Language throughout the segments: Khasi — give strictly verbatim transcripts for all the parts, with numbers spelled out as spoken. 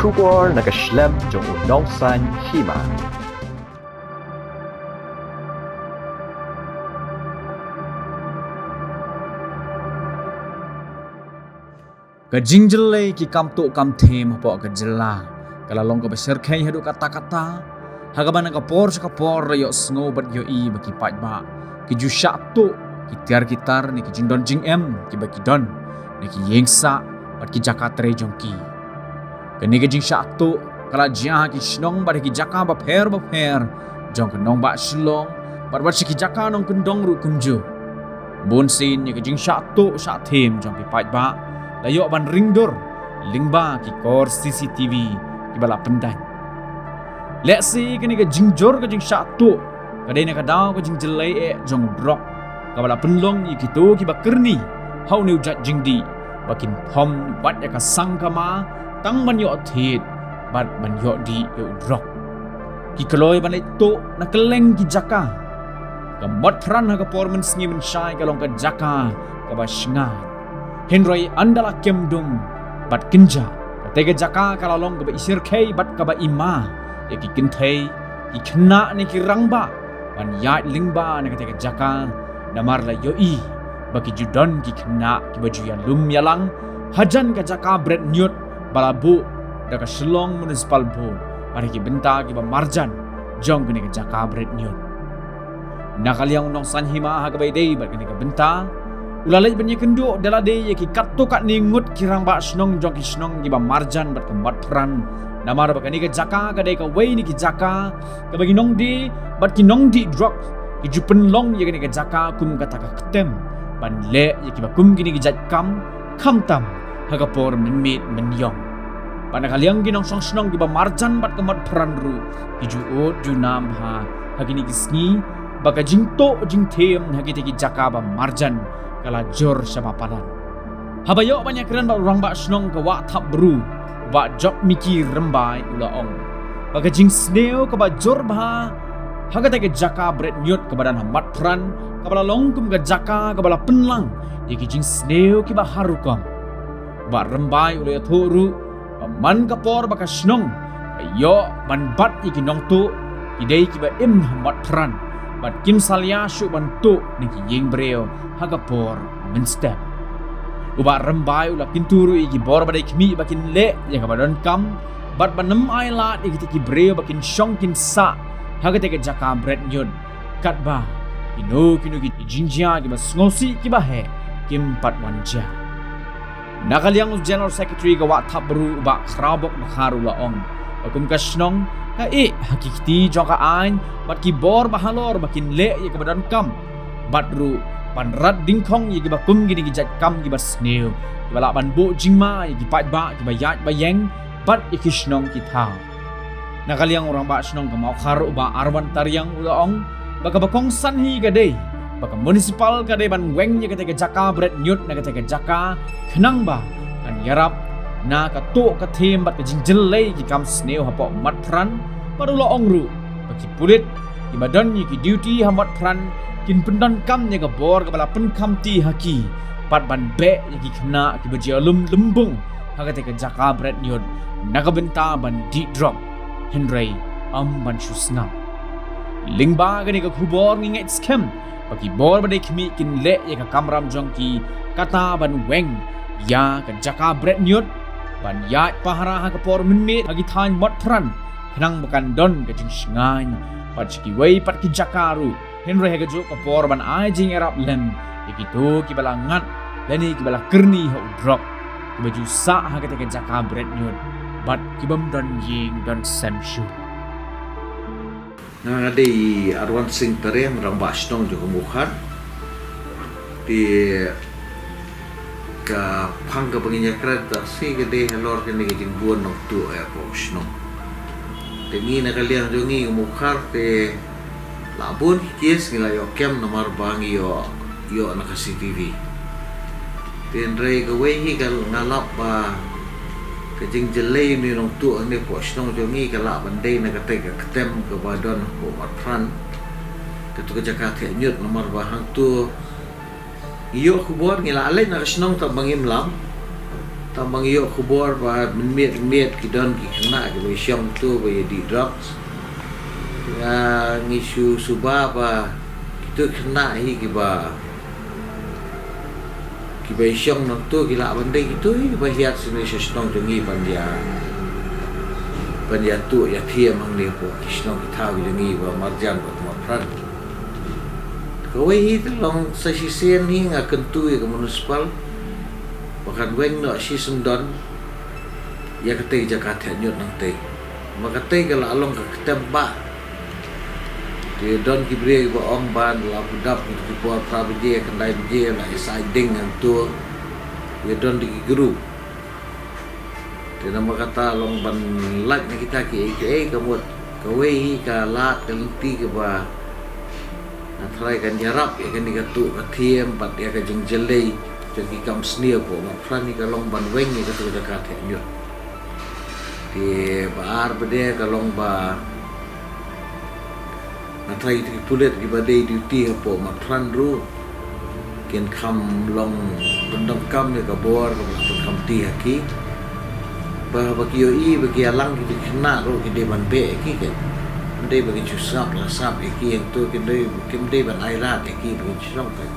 Khubor na ka shlem jong u Nongsaiñ Hima. Ka jingjyllei ki kam tuh kam thiem hapoh ka jylla ka la long kaba shyrkhei haduh katta katta, ha kaba na ka por sha ka por la ïohsngew bad ïohi ba ki paidbah ki ju shah tuh ki tiar ki tar ne ki jingdon jingem kiba ki don na ki ïing sah bad ki jaka trei jong ki. Kane ka jingshah tuh ka la jia ha ki shnong bad ha ki jaka bapher bapher jong ka nongbah Shillong bad wat sha ki jaka nongkyndong ruh kumjuh. Bunsien ïa ka jingshah tuh shah thiem jong ki paidbah la ïoh ban ring dur lyngba ki kor C C T V kiba la pyndait. Lehse kane ka jingjur ka jingshah tuh ka dei na ka daw ka jingjyllei eh jong u drok kaba la pynlong ïa kito kiba kyrni ha une u jait jingdih ba kin phong wat ïa ka sang kama tang ban ïoh thied bad ban ïoh dih ïa u drok. Ki kloi ban leit tuh na kylleng ki jaka. Ka Motphran ha ka por mynsngi mynshai ka long ka jaka kaba shngain. Hynrei ynda la kem dum bad kynjah, kata ka jaka ka la long kaba i shyrkhei bad kaba i ma ïa ki kynthei, ki khynnah ne ki rangbah ban ïaid lyngba na kata ka jaka, namar la ïohi ba ki ju don ki khynnah kiba ju ïalum ïalang hajan ka jaka bret ñiut ba la buh da ka Shillong Municipal Board bad ha ki bynta kiba marjan jong kane ka jaka bret ñiut. Na ka liang u Nongsaiñ Hima ha kaba ïadei bad kane ka bynta, u la leit ban ïakynduh da lade ïa ki katto katne ngut ki rangbah shnong jong ki shnong kiba marjan bad ka Motphran, namar ba kane ka jaka ka dei kawei na ki jaka kaba ki nongdie bad ki nongdih drok ki ju pynlong ïa kane ka jaka kum kata ka ktem ban leh ïa kiba kum kine ki jait kam, khamtam ha ka por mynmiet mynïong. Bad na ka liang ki nongshong shnong kiba marjan bad ka Motphran ruh ki ju ud ju nam bha ha kine ki sngi ba ka jingtuh jingthiem ha kita ki jaka ba marjan ka la jur sha ba palat. Haba ïoh ban ïakren bad u rangbah shnong ka Wah Thapbru, Bah Jokmiki Rymbai, u la ong ba ka jingsniew kaba jur bha ha kata ka jaka bret ñiut kaba don ha Motphran kaba la long kum ka jaka kaba la pynlang ïa ki jingsniew kiba har rukom. Bah Rymbai u la ïathuh ruh ba man ka por ba ka shnong ka ïoh ban bat ïa ki nongtuh, ki dei kiba im ha Motphran bad kim salia shuh ban tuh na ki ïing briew ha ka por mynstep. U Bah Rymbai u la kyntu ruh ïa ki bor ba dei khmih ba kin leh ïa kaba donkam bad ban ym ailad ïa kita ki briew ba kin shong kin sah ha kata ka jaka bret ñiut, katba kino kino ki jingjia kiba sngewsih kiba heh kim pat wan jia. Na ka liang u General Secretary ka Wah Thapbru, u Bah Khrawbok Dkhar, u la ong ba kum ka shnong ka ïeh ha ki kti jong ka aiñ bad ki bor ba halor ba kin leh ïa kaba donkam bad ruh ban rat dyngkhong ïa kiba kum kine ki jait kam kiba sniew, kiba lah ban buh jingma ïa ki paidbah kiba ïaid ba ïeng bad ïa ki shnong ki thaw. Na ka liang u rangbah shnong ka Mawkhar, u Bah Arwan Tariang, u la ong ba kaba kongsan hi ka dei ba ka municipal ka dei ban weng ïa kata ka jaka bret ñiut na kata ka jaka khnang ba kan ïarap na ka tuh ka thiem bad ka jingjyllei ki kam sniew hapoh Motphran. Bad u la ong ruh ba ki pulit kiba don ïa ki duty ha Motphran kin pyndonkam ïa ka bor kaba la pynkhamti ha ki bad ban beh ïa ki khynnah kiba ju ïalum lymbung ha kata ka jaka bret ñiut na ka bynta ban dih drok, hynrei ym ban shu sngap. Lyngba kane ka khubor ngi ngeit skhem ba ki bor ba dei khmih kin leh ïa ka kamram jong ki, kata ban weng ïa ka jaka bret ñiut, ban ïaid pahara ha ka por mynmiet ha ki thaiñ Motphran khnang ba kan don ka jingshngaiñ bad sha kiwei pat ki jaka ruh. Hynrei ha kajuh ka por ban ai jingïarap lem ïa kito kiba la ngat lane kiba la kyrni ha u drok, kiba ju sah ha kata ka jaka bret ñiut bad kibym don ïing don sem shuh. Nga nga dei Arwan Singh Tariang, rangbah shnong jong ka Mawkhar. Te ka phang kaba ngin ïakren te shi ka dei halor kane ka jingbun nongtuh ïa ka shnong. Te ngi na ka liang jong ngi ka Mawkhar te la bun ki case ngi la ïoh kem namar ba ngi ïoh, ïoh na ka C C T V. Te hynrei kawei hi ka nga lap ba ka jingjyllei une u nongtuh hangne hapoh shnong jong ngi ka lah ban dei na kata ka ktem kaba don hapoh Motphran. Kato ka jaka theh ñiut namar ba hangto ngi ïoh khubor ngi la leit na ka shnong tang ba ngim lam. Tang ba ngi ïoh khubor ba mynmiet mynmiet ki don ki khynnah kiba shong tu ba ïa dih drugs. Nga ngi shu suba ba kitu khynnah hi kiba kiba shong nangtu ki lah ban dei kitu hi kiba hiar sini sha shnong jong ngi ban ïa ban ïa tu ïa thiam hangne hapoh ki shnong ki thaw jong ngi ba marjan ba Mawphran. Kawei hi te long sa shisien hi nga kyntu ïa ka municipal ba kan weng noh shi syndon ïa katei jaka theh ñiut nangtei. Ma katei ka la long ka ktem ba te don ki briew ba ong ban la pudap ki por phra baje khyndai baje la isa ding ngan tu ïa don di ki group. Te namar kata long ban lait na kita ki ei ki ei ka mut kawei hi ka lad ka lynti kaba nga tharai kan ïarap ïa kane ka tuh ka thiam bad ïa ka jingjyllei jong ki kam sniew hapoh Mawphran hi ka long ban weng ïa katu ka jaka theh ñiut. Te ba ar ba de ka long ba nga tharai ki pulit kiba dei duty hapoh Mawphran ruh kin kham long pyndonkam ïa ka bor kaba la pynkham ti ha ki. Ba haba ki ïohi ba ki ïalang ki khynnah ruh ki dei ban beh ïa ki keiñ. Ym dei ba kin shu sngap la sngap ïa ki hangto kin dei kim dei ban ai lad ïa ki ba kin shu long keiñ.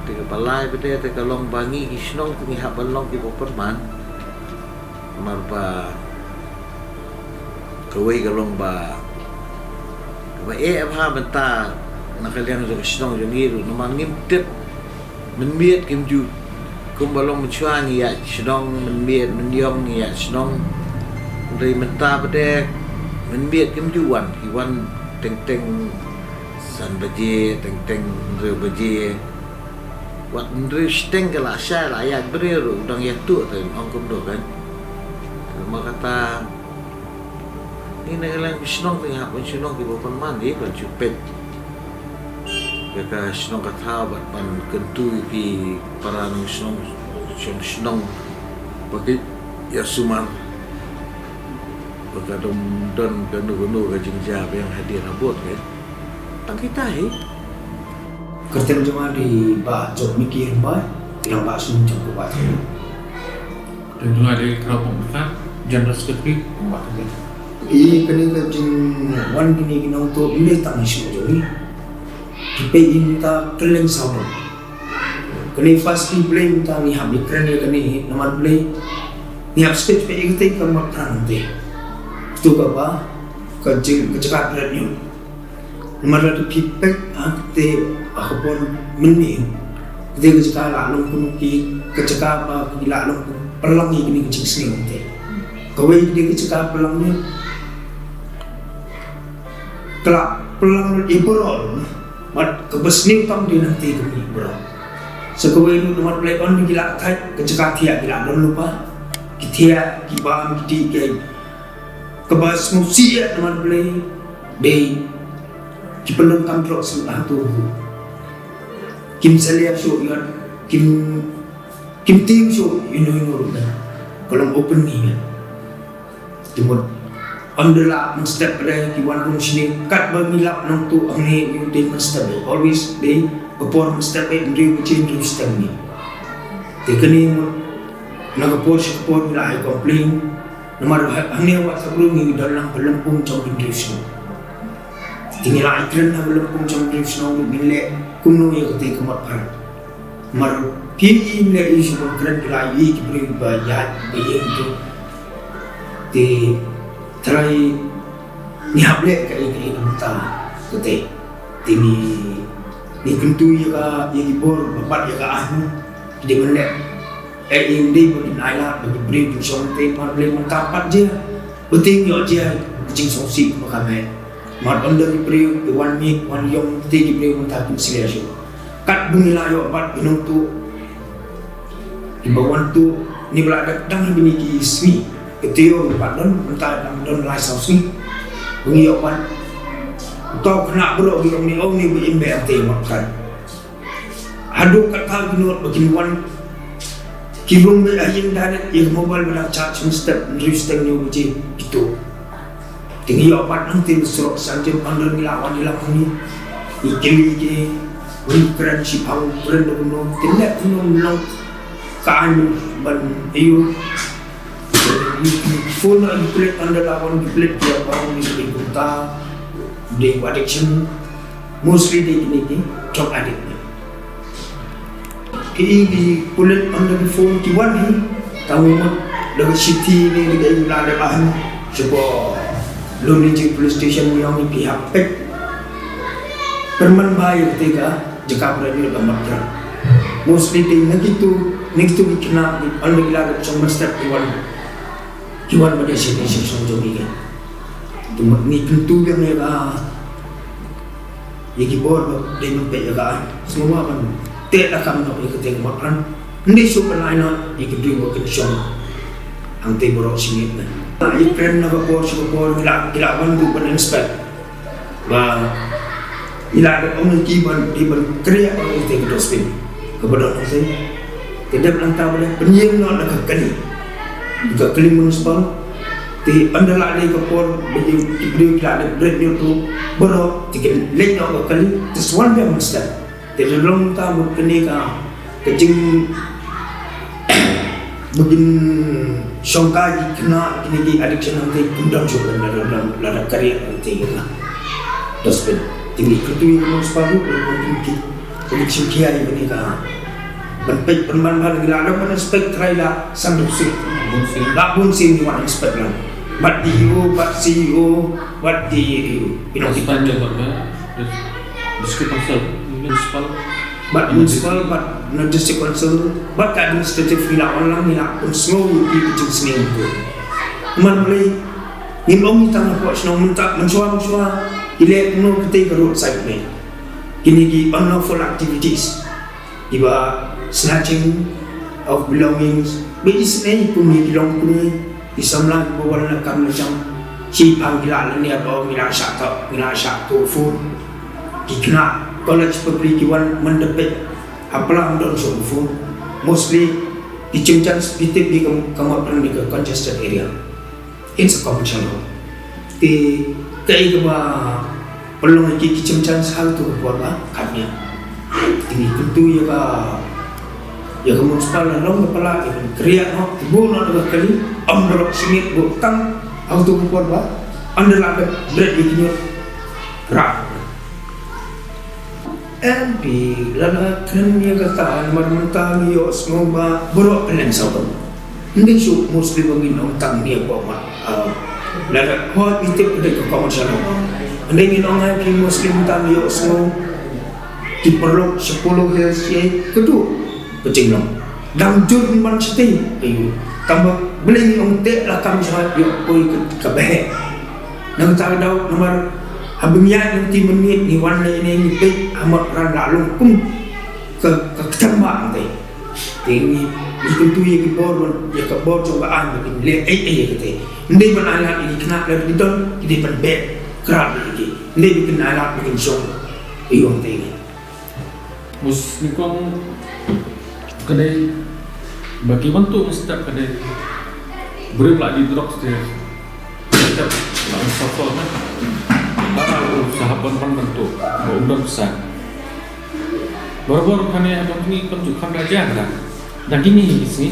Te kaba lai ba de te ka long ba ngi ki shnong te ngi hap ban long kiba pynman. Namar ba kawei ka long ba kaba eh bha mynta na ka liang jong ka shnong jong ngi ruh namar ngim tip mynmiet kim ju kumba long mynshuwa ngi ïaid shnong mynmiet mynïong ngi ïaid shnong. Hynrei mynta ba de mynmiet kim ju wan ki wan teng teng san baje teng teng hynriew baje. Wat hynriew shiteng ka la shai la ïaid briew ruh u dang ïathuh te ong kumno kan. Namar kata ngi na ka liang ki shnong te ngi hap ban shu long kiba pynman ïa ban shu peit ïa ka shnong ka thaw bad ban kyntu ïa ki para nong shnong shnong shnong ba ki ïa sumar ba ka dom don kano kano ka jingjia biang hadien habud kan. Tang kita hi. Kyrteng jong nga dei Bah Jokmiki Rymbai, dei lang Bah Sum jong ka Bah Thaiñ. Kyrteng jong nga dei Khrapong Pyrkhat, General Secretary, Bah Thaiñ. I kane ka jingwan kine ki nongtuh ym dei tang i shnong jong ngi. Ki peit i mynta kylleng sawdong. Kane first i Blei mynta ngi hap ïakren ïa kane namar Blei. Ngi hap skit peit ïa kata ka mat pran te. Katu kaba ka jing ka jaka kren ïa. Namar lada phi peit ha kata ha ka por mynne kata ka jaka la long kumno ki ka jaka ba ki la long pynlong ïa kine ki jingsneng te. Kawei kine ki jaka pynlong ne ka la pynlong ïa baroh bad kaba sniew tam dei nangta ka mih baroh. Sa kawei ruh namar Blei on ki la thait ka jaka thiah ki la don lypa ki thiah ki bam ki dih ki Kaba sngewsih ïa namar Blei dei ki pyndonkam drugs sngewbha tu. Kim salia shuh ïa kim kim tieng shuh ïa ino ino ruh. Ka long open ïa. Te mut ym da lah mynstep re ki wan rung shane katba ngi lap nangtu hangne ïa u dei mynstep always dei ka por mynstep hynriew baje hynriew step ni. Te kane mut na ka por sha ka por ngi la ai complain. Namar ha, hangne ha WhatsApp group ngi don lang ka lympung jong ki briew shnong. Te ngi la ïakren ha ka lympung jong ki briew shnong ruh ngin leh kumno ïa kata ka mat phar. Namar phi i leh i shu ban kren ki la i ki briew ba ïaid ba ïeng tu. Te trai ngi hap leh kaei kaei na bynta kata. Te ngi ngi kyntu ïa ka ïa ki bor ba bat ïa ka ah. Ki dei ban leh. Eh, ym dei ba kin ai lad ba ki briew kin shong te, namar Blei mynta pat jia. Ba te ngi ïoh jia ka jingsngewsih ba ka meh. Namar ym don ki briew ki wan mih wan ïong te ki briew mynta kin slia shuh. Katba ngi la ïoh bat ki nongtuh kiba wan tuh, ngi ba la dep dang ha kine ki sngi. Ki taïew ba don mynta dang don lai saw sngi. Ba ngi ïoh bat. Uto u khynnah baroh ki ong ne ong ne ba im beh te mat kan. Haduh katta ki nud ba kin wan ki rung beit ha ïing direct ïa ka mobile ba dang charge mynstep hynriew step hynñiew baje ki tuh. Te ngi ïoh bat nangta ba surok san jingpang don ngi la wan ïalam hangne. Ngi kylli ki wan kren shipang kren da kumno te leh kumno long. Ka aiñ ban ïoh. Full na ki pulit ynda la wan ki pulit ïa ba ngi ki kumta. Dei addiction. Mostly dei kine ki drug addict. Ki, ki pulit ynda ki phone ki wan hi. Tang mut da ka city ne da ka ila da ka hin. Shuwa Lumniji police station ïong ki hap pek. Pynman ba ïa te ka jaka bret ïa ka mat ka. Mostly te na kitu, na kitu ki khynnah, ki ynda ki la dep shong mynstep ki wan. Ki wan ba dei shi, shi shong jong ki. Te mut ngi kyntu biang ïa ka, ïa ki bor ba dei ban peit ïa ka. Sngewbha ban teh lakam noh ïa ka teng mat ran. Ngi shu ban ai noh ïa ki briew ba kin shong. Hangtei baroh shi miet na. Ïa kren na ka por sha ka por ki la, ki la wan ruh ban inspect. Ba ngi la dep ong ïa ki ban, ki ban khreh ïa ka dustbin. Kaba don hangtei. Te dep nangta ba dep pynïeng noh na ka kali. Ka kali municipal. Te ynda la dei ka por ba ki briew ki la dep bret ïa tu baroh te ki leit noh ka kali. Te shu wan biang mynstep. Te la long ta mut kane ka, ka jing, ba kin shongkai ki khynnah kine ki addiction hangtei kum don shuh lada, lada, lada khreh hangtei ka dustbin. Te ngi kyntu ïa ka municipal ruh ba kin ki, ba kin shim khia ïa kane ka. Ban peit pynban bha ngi la dang ban inspect trai la san dusri. Bun sien. La bun sien ngi wan inspect lang. Bad D E O, bad C E O, bad D E O. Ino kita. Bad, bad, bad, District Council, Municipal. Bad municipal, bad na District Council, bad ka administrative ngi la wan lang, ngi la pynsngew ïa ki jingsngew tu. Namar balei ngim ong ïa tang hapoh shnong mynta, mynshuwa mynshuwa ki leh kumno kata ka roadside ne. Kine ki unlawful activities. Kiba snatching of belongings, ba isynei kum ïa ki longkmie, ki samla kiba wan la kam la jam. Shi phang ki la lynñiar ba ngi la shah tok, ngi la shah tok phone. Ki khynnah college bapli ki wan man da peit. Hapla ym don shuh phone. Mostly ki chim chance ki tip ïa ka, ka mot pynban ïa ka congested area. It's a common syndrome. Te kaei kaba pynlong ïa ki, ki chim chance ha kato ka por ba khatñiah. Te ngi kyntu ïa ka, ïa ka municipal la long ka pala ïa ka khreh noh, te buh noh da ka kali, ym baroh shi miet buh tang ha kato ka por ba ynda la dep bret ïa ki ñiut rah. Em, phi la, la kren ïa kata namar mynta ngi ïohsngew ba baroh pynleng saw. Ym dei shuh mostly ba ngin ong tang ngi ïa pom. Ah, lada hoi ïa tip ka dei ka common syndrome. Ym dei ngin ong ai phi mostly mynta ngi ïohsngew ki paralok sha Polo Hills ïa ka dei ka jinglong. Dang jur ban shatei. Ayu. Tang ba balei ngi ong teh lakam sha ïa poi ka, ka baheh. Nangta ka daw namar haba ngi ïaid lynti mynmiet ngi wan lei ne ngi peit ha mot ran la long kum ka, ka kyrdan ba ngi tei. Te ngi, ngi kyntu ïa ki bor, ïa ka bor jong ka aiñ ba kin leh ei ei ïa kata. Ym dei ban ai lad ïa ki khynnah lada ki don ki dei ban beh krad ïa ki. Ym dei ba kin ai lad ba kin shong. Ïa ong tei. Mus nyngkong ka dei ba ki ban tuh mynstep ka dei briew ba la dih drugs te mynstep la ym suffer na. Ba la u sa hap ban ban ban tuh ba um don pisa. Barabor kane ha dong kine kam ju kham da jar da. Da kine hi sngi.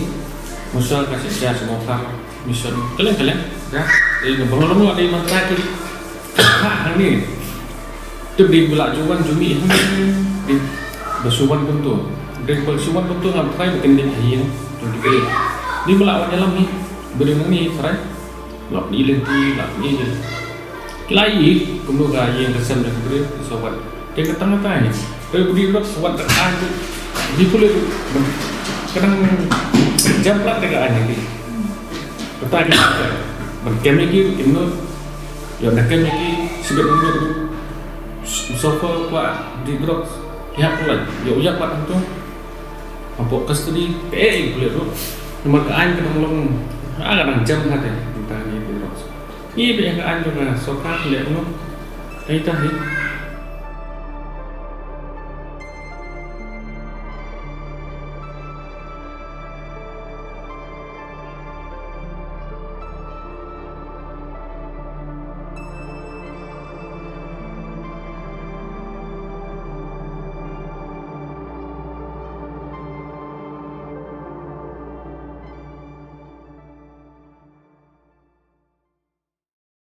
Musa ka sha sha smoker. Mission kylleng kylleng. Da. Eh, na Bangalore dei mynta ki. Ha, hangne. Tip dei ba la ju wan ju mih hangne. Dei ba shu wan kumto. Dei ba shu wan kumto ngam try ba kin dei ha ïing. Twenty three. Dei ba la wan ïalam hi. Ba dei nangne try. Lok ni lynti, lok ni lynti. Ki la ïohi kumno ka ïing ka sem da ki briew, ki soh wat. Te ka tang kata hi. Te u dih lok wat da ka aiñ tu. Dih pule tu. Ka dang jam plat da ka aiñ hi. Kata ki ban kem ïa ki, kim nud. Ïa da kem ïa ki, sibit nud tu. Sofa kwah dih drugs. Ki hap pule. Ïa u ïa pat tu. Hapoh custody, peit ïa ki pule tu. Namar ka aiñ ka dang long. Ah, ka dang jam ha te. Tang ïa ki drugs. Ngi peit ïa ka aiñ jong ka sorkar leh kumno. Kaei ta hi.